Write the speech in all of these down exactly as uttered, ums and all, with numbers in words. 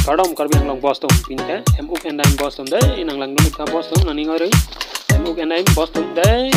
Kardom Karbi Anglong boss atum, pini ke hem-ok en dam boss atum dei, nang langdun ik tha boss atum, nangning oi ri. Hem-ok en dam boss atum dei.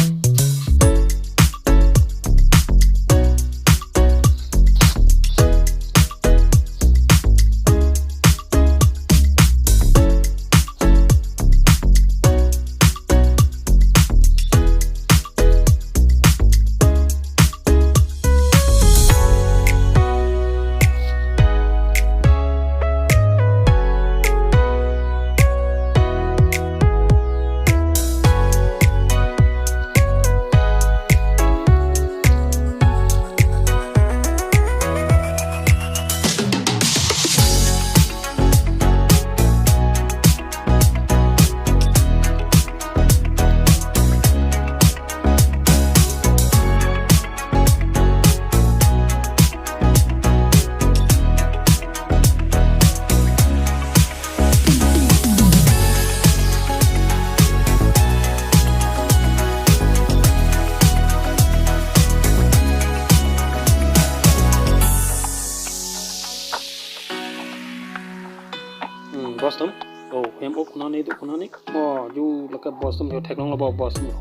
Hmm, boss atum. Oh, hem-ok konane do konane. Oh, jo lake boss atum, jo theklonglo bo boss atum.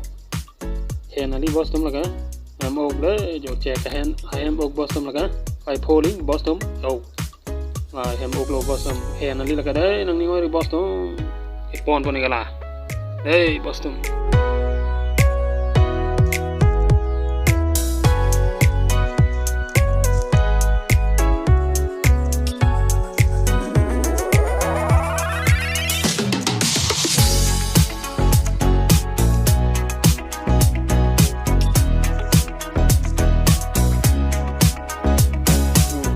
Hen kali boss atum lake. Hem-ok le, jo chek hen, hem-ok boss atum lake. Pai pholi boss atum. Oh. Ah, hem-ok lo boss atum. Hen kali lake dei, nangning oi ri boss atum. Ipon pon ik la. Dei boss atum.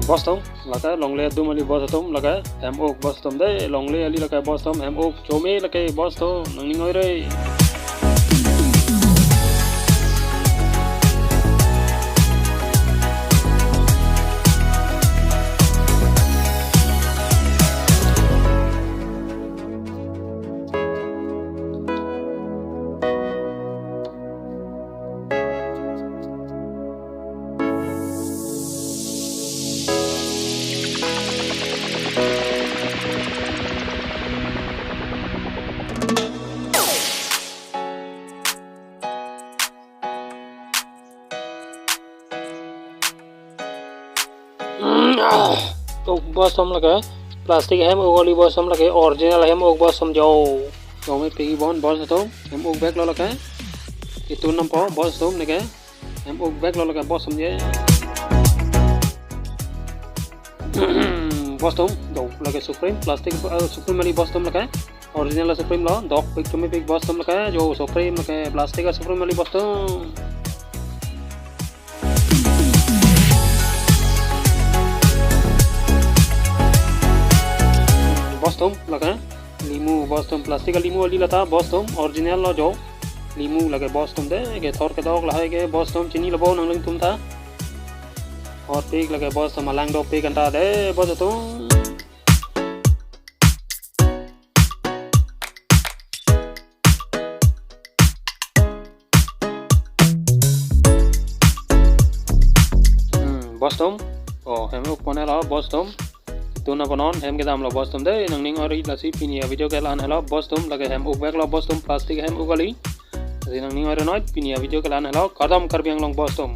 Boss atum, lake longle dum kali boss atum, lake hem-ok boss atum dei, longle kali lake boss atum, hem-ok chome lake boss atum, nangning oi ri. To boss atum lake plastic hem-ok kali boss atum, lake original hem-ok boss atum jo. Chome pik bon boss atum, hem-ok bag lo lake. Itu nampo boss atum neke. Hem-ok bag lo lake boss atum je. Boss atum, do lake Supreme plastic, eh, Supreme kali boss atum lake. Original Supreme lo, dok pik chome pik boss atum lake, jo Supreme lake, plastic Supreme kali boss atum. Boss atum lake. Limu boss atum, plastic alimu kali lata boss atum, original lo jo. Limu lake boss atum dei, kethor kedok lahai ke boss atum chinilo bo nanglitum ta. Hot pik lake boss atum, alang dopik anta dei boss atum. Hmm, boss atum. Oh, hem-ok pon lo boss atum. Tuna panon hem kedam lo boss atum dei, nangning oi ri. Lasi pini avideo ke la-an helo boss atum, lake hem-ok bag lo boss atum, plastic hem-ok kali. Lasi nangning oi ri noi, pini avideo ke la-an helo, kardom Karbi Anglong boss atum.